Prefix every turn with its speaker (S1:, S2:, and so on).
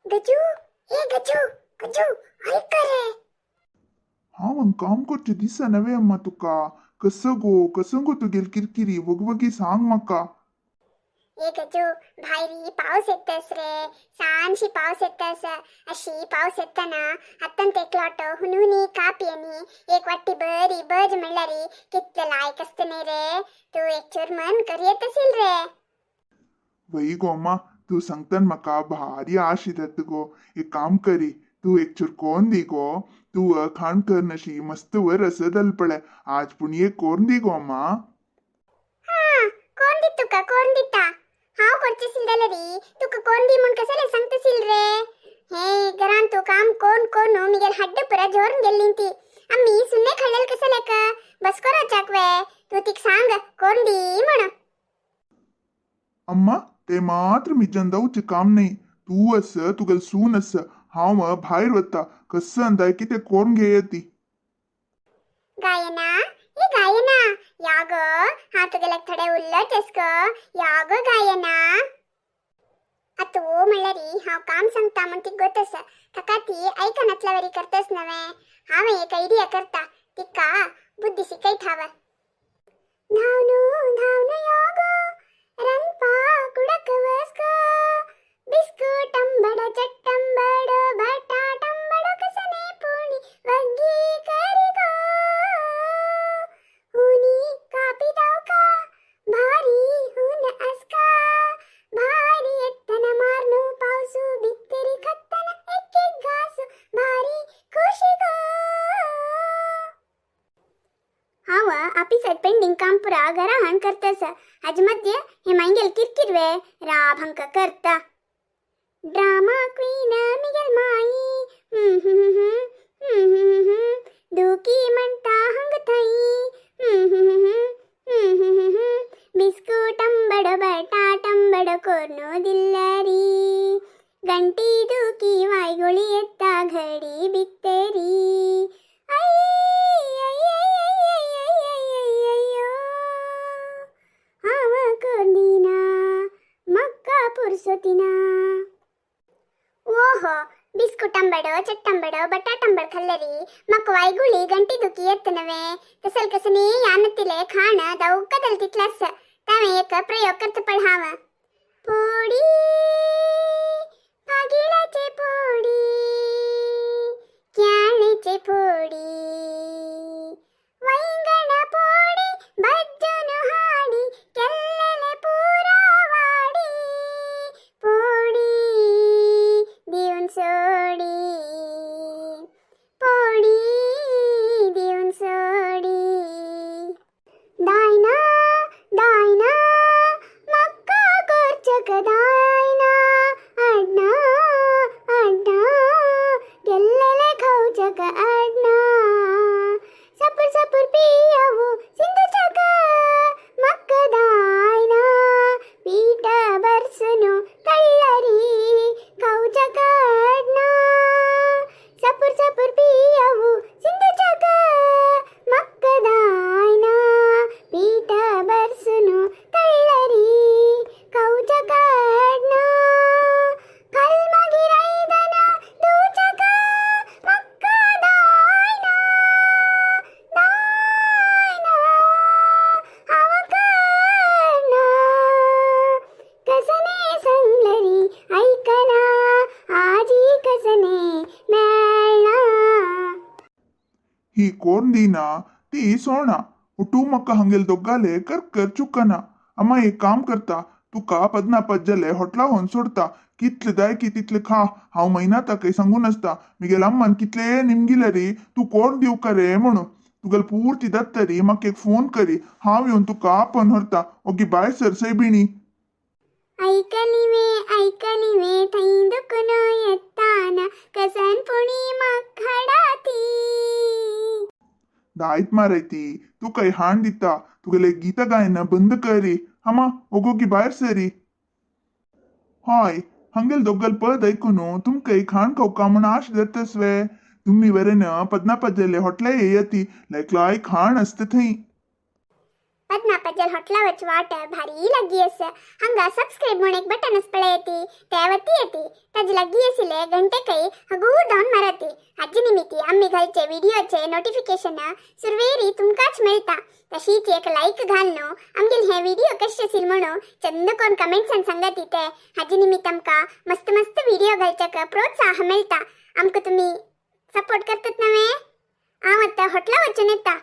S1: गजू, ए गजू, गजू ऐक रे.
S2: हांव काम करचें दिसना नवें अम्मा तुका. कसं गो, कसं गो तुगेली किरकिरी, वगवगी सांग म्हाका.
S1: ए गजू, भायरी पावस येतस रे, सानशी पावस येतस. अशी पावस येतना अत्तंत एकलोट हुनहुनी कापी आणि एक वाटी बरी बज म्हणल्यारी कितले लायक असते रे. तू एक चूर मन कर येत असेल रे.
S2: वही गो अम्मा, तूं सांगतान म्हाका भारी आश येतात गो. एक काम करी, तूं एक चूर कोन दी गो. तूं खाण कर नशी मस्त वर रस दल पळय. आज पूण एक कोरून दी गो अम्मा.
S1: हा, कोण दित तुका? कोण दिता? हांव करचें जाल्यार तुका कोण दी म्हूण कसले सांगतशील रे? हे घरान तूं काम कोण कोण मिगेल हड्ड पुरा जोरून गेल्ली ती. आम्ही सुन्ने खाल्लेल कसले का बस करोचाक वे? तू तिक सांग कोण दी म्हण.
S2: अम्मा, ते मात्र मिज्जान जावचें काम नाही. तूं अस, तुगेल सून अस, हांव भायर वता. कसं अंदाय की ते कोरून घेय ती.
S1: गायना, ए गायना, या गो. हांव तुगेल्याक थोडे उल्लच गो. या गो गायना. आतां म्हणल्यार हांव काम सांगता म्हण ती गोत आसा. ताका ती आयकनातल्या वरी करतस नवे. हांव एक आयडिया करता, तिका बुद्धी शिकयत हांव. धावनु धावनु यो गो, रनपा कुडक वस गो. बिस्कुट अंबड, चट्टंबड, बटाटंबड, कसने पुणी वग्गी करी गो. हुनी कापी दावका, भारी हुन अस्का. भारी एत्तನ मारनु पावसु, बित्तेरी खत्तन एक एक घासु, भारी खुशी गो. हांव ऑफिसात पेंडिंग काम पुरा घरा हाण करतस. हाजे मध्य हे मांगेल किरकिरवे राब हांका करता. ड्रामा क्वीन मिगेल माई, हम्म हम्म हम्म हम्म हम्म हम्म. दुखी म्हणता हंग थई, हम्म हम्म हम्म हम्म हम्म. बिस्कुट अंबड, बटाट अंबड कोर्नो दिल्लरी, गंटी दुखी वायगोळी येता घडी बित्तेरी. आई आई आई आई आई आई आई अय्यो, हांव कोरदिना, म्हाका पुरसोतिना. ओहो, बिस्कुट अंबडो, चट्टंबडो, बटाट अंबड खाल्लरी मक वायगुळी गंटी दुखी येतनवे. तसल कसने यानतिले खाण दौकदल तितलास. तावे एक प्रयोग करत पळ हांव. पोडी भागिळाचे पोडी, क्याळेचे पोडी, वैंगण पोडी, बज्जन हाडी, केल्लेले पुरा वाडी. पोडी दिवन सोडी, पोडी दिवन सोडी. दायना दायना, मक्का कोर्चक दायना. अड्णा अड्णा, गेल्लेले खावचक अड्णा. सपूर सपूर पियವು सिंधुचक, मक्क दायना. पीठ बरसुनु तಳ್ಳರಿ, खावचक अड्णा. सपूर सपूर पियವು सिंधुचक, मक्क दायना. पीठ बरसुनु तಳ್ಳರಿ, खावचक अड्णा. कल्मगिरैदನ ದೂಚಕ, ಮಕ್ಕ दायना. दायना हांव कसने सांगलरी ऐकना, आजी कसने मेळना.
S2: ही कोरून दीना ती सोणा. तूं म्हाका हांगेल दोगाले कर कर चुकना. अम्मा, एक काम करता, तुका पदना पज्जले हॉटला होन सोडता. कितले जाय की तितले खा. हांव म्हयना ताका सांगून आसता, मिगेल अम्मान कितले निमगिले रे तूं कोण दिवका रे म्हणून. तुगेल पुर्ती जातरी म्हाका एक फोन करी, हांव येवन तुका आपोवन व्हरता. ओगी बाय सर सैबिणी.
S1: ऐकलिवे ऐकलिवे, थंय दुखून येताना कसन पुणी मखडाती.
S2: दायत मारायती, तुका हाण दिता. तुगेले गीता गायन बंद करी. अम्मा, ओगोगी भायर सरी. हय, हांगेल दोगल पद ऐकून तुमकां एक खाण खावका म्हूण आश धरतस वे? तुम्ही वरेन पदना पज्जले हॉटले येयती, लायक लायक खाण आसता थंय.
S1: पद्मनाभ हॉटला वच वाट भारी लग्गी आसा. हांगा सबस्क्राईब म्हूण एक बटन आसा पळयती, ते वती येती, ताजे लागीं आशिल्ले घंटे कय हगूर धांवन मारती. हाजे निमित्ती आमी घालचे व्हिडिओचे नोटिफिकेशन सुरवेरी तुमकांच मेळटा. तशीच एक लायक घाल न्हू, आमगेले हे व्हिडिओ कशे आशिल्ले म्हणून चंद कोण कमेंट्सान सांगती ते. हाजे निमित्त आमकां मस्त मस्त व्हिडिओ घालच्याक प्रोत्साह मेळटा. आमकां तुमी सपोर्ट करतात नव्हे? हांव आतां हॉटला वचून येता.